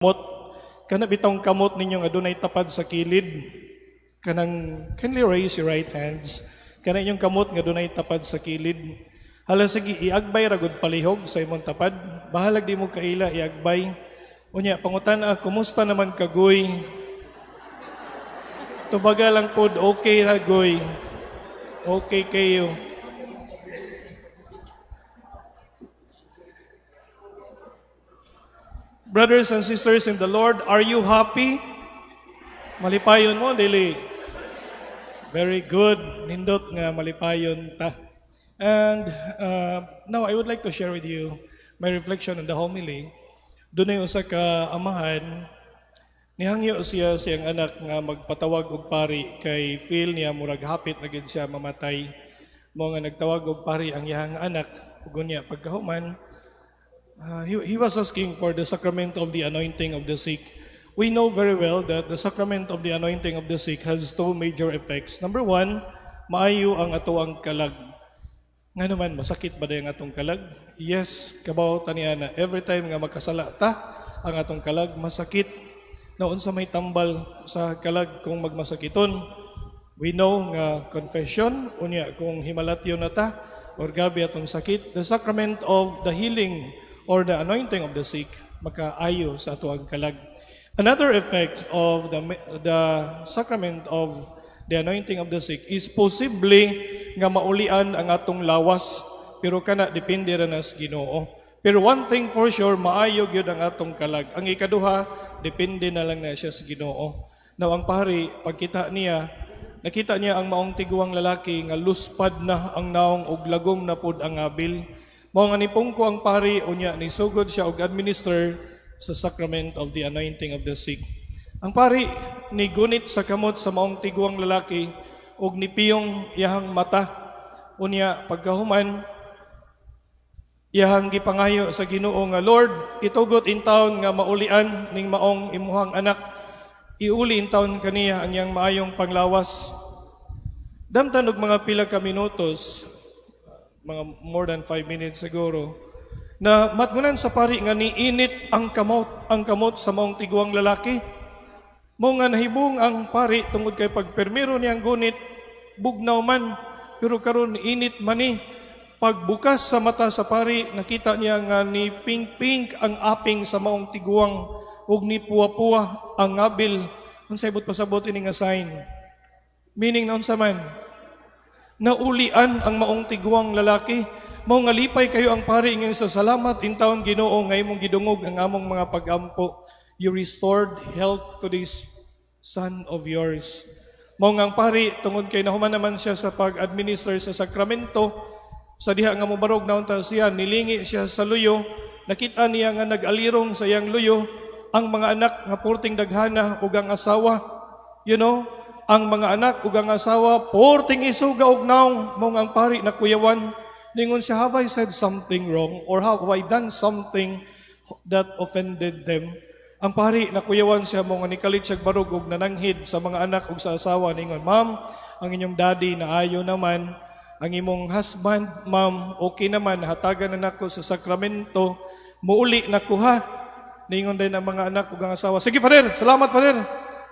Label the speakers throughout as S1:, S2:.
S1: Kamot. Kana bitong kamot ninyo nga dunay tapad sa kilid. Kanang, kindly raise your right hands. Kana inyong kamot nga dunay tapad sa kilid. Hala sige, iagbay ra gud palihog sa imong tapad. Bahalag di mo kaila, iagbay. Unya, pangutan-a, "Kumusta naman ka, goy?" Tubaga lang pod, "Okay ra, goy. Okay kayo." Brothers and sisters in the Lord, are you happy? Malipayon mo, dili? Very good. Nindot nga malipayon ta. And now I would like to share with you my reflection on the homily. Dunay usa ka amahan, nihangyo siya siyang anak nga magpatawag og pari kay feel niya murag hapit na gid siya mamatay. Mao nga nagtawag og pari ang iyang anak ug unya pagkahuman, he was asking for the sacrament of the anointing of the sick. We know very well that the sacrament of the anointing of the sick has two major effects. Number one, maayo ang atoang kalag. Nga naman, masakit ba ang atong kalag? Yes, kabaw ta niana. Every time nga magkasala ta, ang atong kalag masakit. Na unsa may tambal sa kalag kung magmasakiton? We know nga confession, unya kung himalatyo na ta, or gabi atong sakit, the sacrament of the healing or the anointing of the sick, makaayo sa atoang kalag. Another effect of the sacrament of the anointing of the sick is possibly nga maulian ang atong lawas, pero kana depende ra na sa Ginoo. Pero one thing for sure, maayo gyud ang atong kalag. Ang ikaduha, depende na lang na siya sa Ginoo. Now ang pari, pagkita niya, nakita niya ang maong tiguang lalaki nga luspad na ang naong ug lagom na pod ang abil. Mao nga nipungko ang pari, unya ni sugod siya og administer sa sacrament of the anointing of the sick. Ang pari ni gunit sa kamot sa maong tiguang lalaki ug nipiyong iyahang mata. Unya pagkahuman, iyahang gipangayo sa Ginoo nga, "Lord, itugot intawon nga maulian ning maong imuhang anak. Iuli intawon kaniya ang iyang maayong panglawas." Damtan og mga pila ka minutos, mga more than 5 minutes siguro, na matngunan sa pari nga niinit ang kamot sa maong tiguang lalaki. Mao nga nahibong ang pari tungod kay pagpermiro niyang gunit, bugnaw man, pero karon init man ni. Pagbukas sa mata sa pari, nakita niya nga ni pink-pink ang aping sa maong tiguang ug ni puwa-puwa ang ngabil. Unsay buot pasabot ini nga sign? Meaning na unsa man? Naulian ang maong tiguang lalaki. Mao nga lipay kayo ang pari nga sa, "Salamat intawon, Ginoo, nga imong gidungog ang among mga pagampo. You restored health to this son of yours." Mao nga ang pari, tungod kay nahuman naman siya sa pag-administer sa sakramento, sa diha nga mobarog na unta siya, nilingi siya sa luyo, nakita niya nga nag-alirong sa iyang luyo ang mga anak nga porting daghana ug ang asawa. Ang mga anak ug ang asawa porting isuga og naong. Mao nga ang pari nakuyawan. Ningon siya, "Have I said something wrong or have I done something that offended them?" Ang pari nakuyawan siya, mao nga nikalit siya barog ug nananghid sa mga anak ug sa asawa. Ningon, "Ma'am, ang inyong daddy naayo naman. Ang imong husband, ma'am, okay naman, hatagan na nako sa sakramento. Muuli na ko ha." Ningon din ang mga anak ug ang asawa, "Sige, Father, salamat, Father."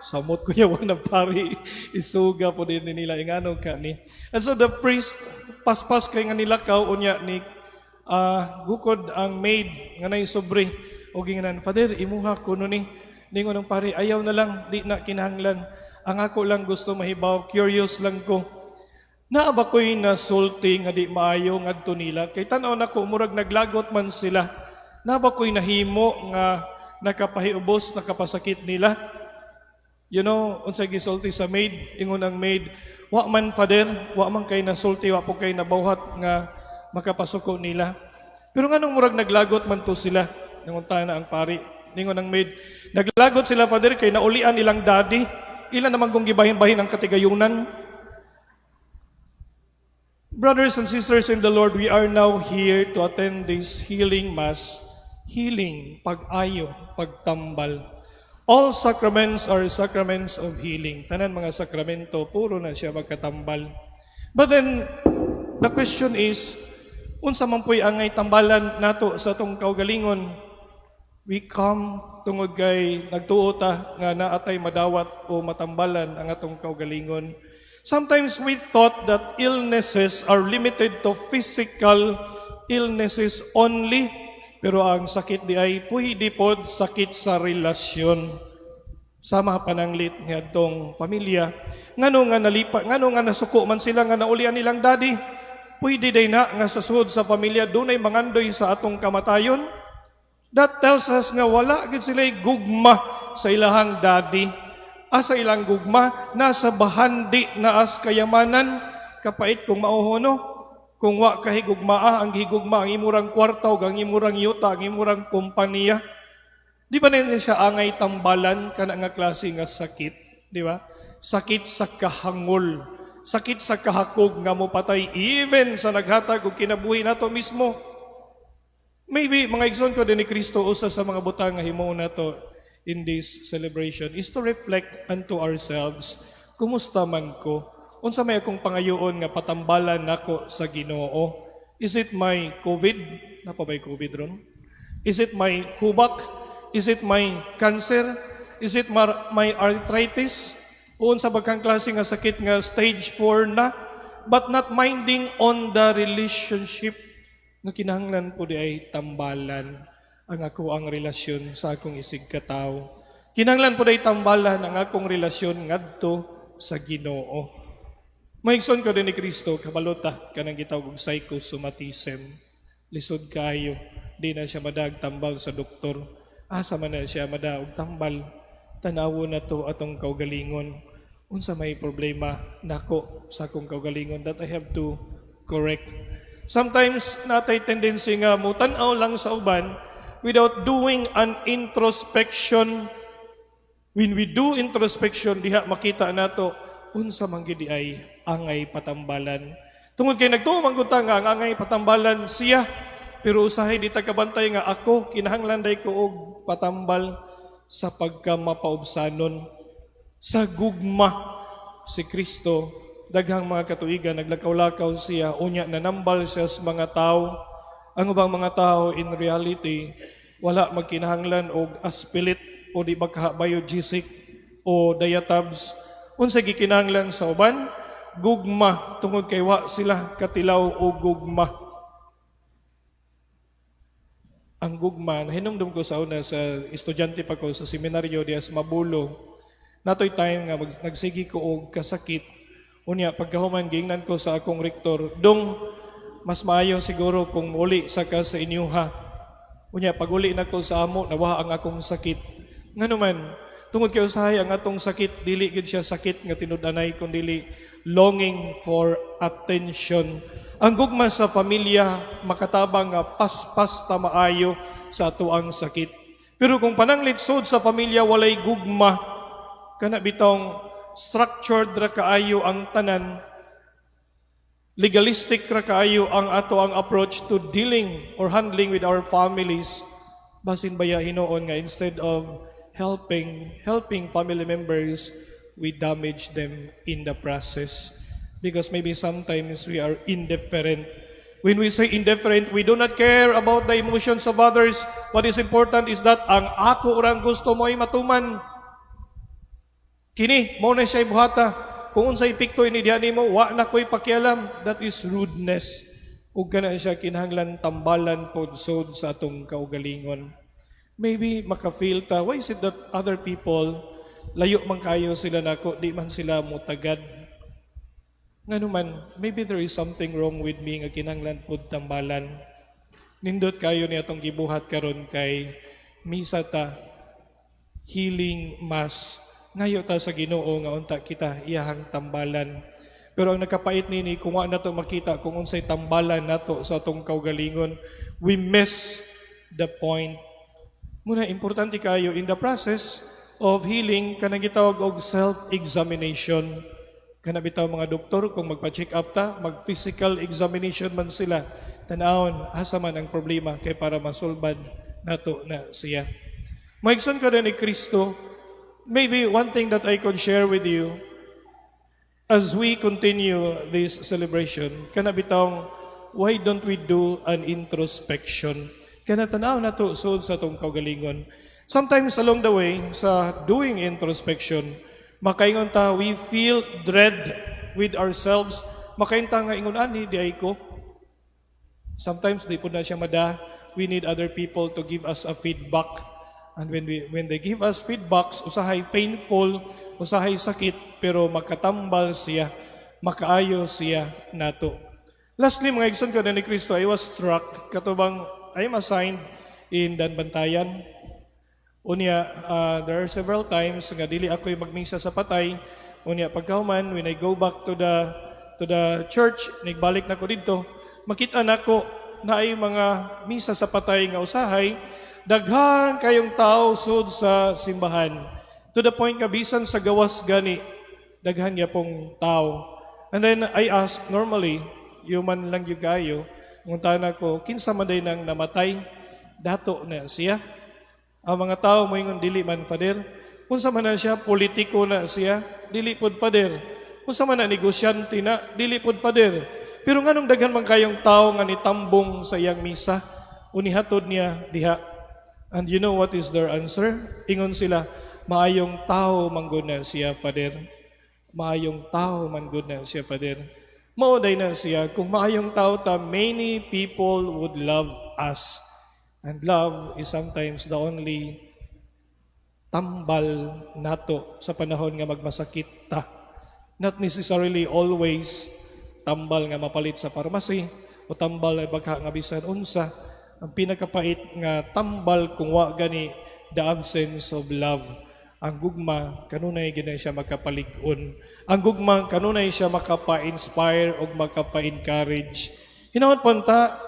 S1: Samot kuyawan ng pari, isuga po din nila ingano ka ni. And so the priest, paspas kay nga nilakaw, unya ni gukod ang maid nga nay sobre ug ginganan, "Father, imuha kuno ni." Ningon ng pari, "Ayaw na lang, di na kinahanglan. Ang ako lang gusto mahibaw, curious lang ko. Naa ba ko'y nasulti nga di maayo ngadto nila? Kay tan-aw nako murag naglagot man sila. Naa ba ko'y nahimo nga nakapahiubos, nakapasakit nila?" Unsay gisulti sa maid? Ingon ang maid, "Wa man, Father, wa man kay nasulti, wa po kay nabuhat nga makapasuko nila." "Pero nganong murag naglagot man to sila?" Nangutana ang pari. Ningon ang maid, "Naglagot sila, Father, kay naulian ilang daddy. Ila naman kung gibahin-bahin ang katigayunan." Brothers and sisters in the Lord, we are now here to attend this healing Mass. Healing, pag-ayo, pagtambal. All sacraments are sacraments of healing. Tanan mga sakramento, puro na siya magkatambal. But then, the question is, unsa man po'y angay tambalan nato sa atong kaugalingon? We come tungod kay nagtuo ta nga naa tay madawat o matambalan ang atong kaugalingon. Sometimes we thought that illnesses are limited to physical illnesses only, pero ang sakit diay pwede pod sakit sa relasyon. Sama pananglit ngadtong pamilya, ngano nga nalipa, ngano nga nasuko man sila nga naulian nilang daddy? Pwede diay na nga sa sud sa pamilya dunay mangandoy sa atong kamatayon. That tells us nga wala gid sila gugma sa ilahang daddy. Asa ilang gugma? Nasa bahandi na as kayamanan. Kapait kung mao, no? Kung wa ka higugmaa, ang higugma ang imurang kwarta ug ang imurang yuta, ang imurang kompanya. Di ba na siya angay tambalan kana nga klase nga sakit, di ba? Sakit sa kahangol, sakit sa kahakog nga mopatay even sa naghatag og kinabuhi nato mismo. Maybe, mga igsoon ko din ni Kristo, usa sa mga butang nga himuon nato in this celebration is to reflect unto ourselves, kumusta man ko? Unsa may akong pangayoon nga patambalan nako sa Ginoo? Is it my COVID? Naa pa ba'y COVID ron? Is it my hubak? Is it my cancer? Is it my arthritis? O unsa ba kang klase nga sakit nga stage 4 na? But not minding on the relationship nga kinahanglan po diay tambalan ang ako ang relasyon sa akong isig katawo. Kinahanglan po diay tambalan ang akong relasyon ngadto sa Ginoo. Maigsoon ko din ni Kristo, kabalo ta kanang gitawag og psychosomatism. Lisod kayo, di na siya madaog tambal sa doktor. Asa man na siya madaog tambal? Tanawo nato atong kaugalingon. Unsa may problema nako sa akong kaugalingon that I have to correct? Sometimes naa tay tendency nga mutan-aw lang sa uban without doing an introspection. When we do introspection, diha makita nato unsa man gid ay angay patambalan. Tungod kay nagtuo man gud ta nga ang angay patambalan siya, pero usahay di ta kabantay nga ako kinahanglan diay ko og patambal sa pagkamapaubsanon sa gugma. Si Kristo, daghang mga katuigan naglakaw-lakaw siya, unya nanambal siya sa mga tao. Ang ubang mga tao, in reality, wala magkinahanglan og Aspilet o di baka Biogesic o Diatabs. Unsa gikinahanglan sa uban? Gugma, tungod kay wa sila katilaw og gugma. Ang gugma, nahinumdum ko sa una, sa estudyante pa ko sa seminaryo diya sa Mabulo. Naa toy time nga nagsigi ko og kasakit. Unya pagkahuman, giingnan ko sa akong rektor, "Dong, mas maayo siguro kung muli sa ka sa inyuha." Unya pag-uli nako sa amo, nawaha ang akong sakit. Ngano man? Tungod kay usahay ang atong sakit dili gid siya sakit nga tinud-anay kun dili longing for attention. Ang gugma sa pamilya makatabang nga paspas ta maayo sa atoang sakit. Pero kung pananglit sud sa pamilya walay gugma, kana bitong structured ra kaayo ang tanan, legalistic ra kaayo ang ato ang approach to dealing or handling with our families, basin baya hinuon nga instead of helping family members, we damage them in the process. Because maybe sometimes we are indifferent. When we say indifferent, we do not care about the emotions of others. What is important is that ang ako orang gusto mo ay matuman. Kini, mao na siya buhata. Kung unsay epekto ini diha nimo, wa na ko'y pakialam. That is rudeness. Ug kana siya kinahanglan tambalan pod sod sa atong kaugalingon. Maybe maka-feel ta, why is it that other people, layo man kayo sila nako, di man sila mutagad? Ngano man, maybe there is something wrong with me nga kinahanglan pod tambalan. Nindot kayo ni atong gibuhat karon kay misa ta, healing mass. Ngayo ta sa Ginoo nga unta kita iyahang tambalan. Pero ang nakapait nini, kung wa nato makita kung unsay tambalan nato sa atong kaugalingon, we miss the point. Muna importante kayo in the process of healing kanang gitawag og self-examination. Kana bitaw mga doktor, kung magpa-check up ta, mag-physical examination man sila. Tanawon asa man ang problema kay para masulbad nato na siya. Maigsoon ko din ni Kristo, maybe one thing that I could share with you as we continue this celebration, kana bitawng, why don't we do an introspection? Kaya natanaw na to sud sa atong kaugalingon. Sometimes along the way, sa doing introspection, makaingon ta, we feel dread with ourselves. Makaingon ta nga ingon ani, diay ko. Sometimes di po na siya mada. We need other people to give us a feedback. And when they give us feedbacks, usahay painful, usahay sakit, pero makatambal siya, makaayo siya nato. Lastly, mga igsoon ko na ni Kristo, I was struck, katubang I am assigned in Daanbantayan. Unya, there are several times nga dili ako'y magmisa sa patay. Unya, pagkahuman, when I go back to the church, nagbalik na ko didto, makita nako na ay mga misa sa patay nga usahay, daghan kayong tao sud sa simbahan. To the point nga bisan sa gawas gani, daghan pong tao. And then I ask, normally, human lang gyud kayo, ngutana ko, "Kinsa man day nang namatay? Dato na siya?" Ang mga tao moingon, "Dili man, Father." "Unsa man na siya, politiko na siya?" "Dili pod, Father." "Unsa man na, negosyante na?" "Dili pod, Father." Pero nganong daghan man kayong tao nga nitambong sa iyang misa, unihatod niya diha? And you know what is their answer? Ingon sila, "Maayong tao man gud na siya, Father. Maayong tao man gud na siya, Father." Mao day na siya, kung maayong tao ta, many people would love us. And love is sometimes the only tambal nato sa panahon nga magmasakit ta. Not necessarily always tambal nga mapalit sa pharmacy o tambal ay bagha nga bisan unsa. Ang pinakapait nga tambal kung wa gani, the absence of love. Ang gugma kanunay gina siya makapalig-on. Ang gugma kanunay siya makapa-inspire ug makapa-encourage. Hinahon punta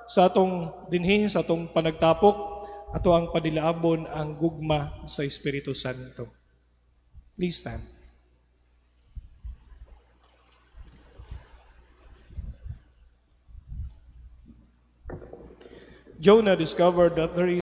S1: sa atong dinhi sa atong panagtapok, ato ang padilaabon ang gugma sa Espiritu Santo. Please stand. Jonah discovered that there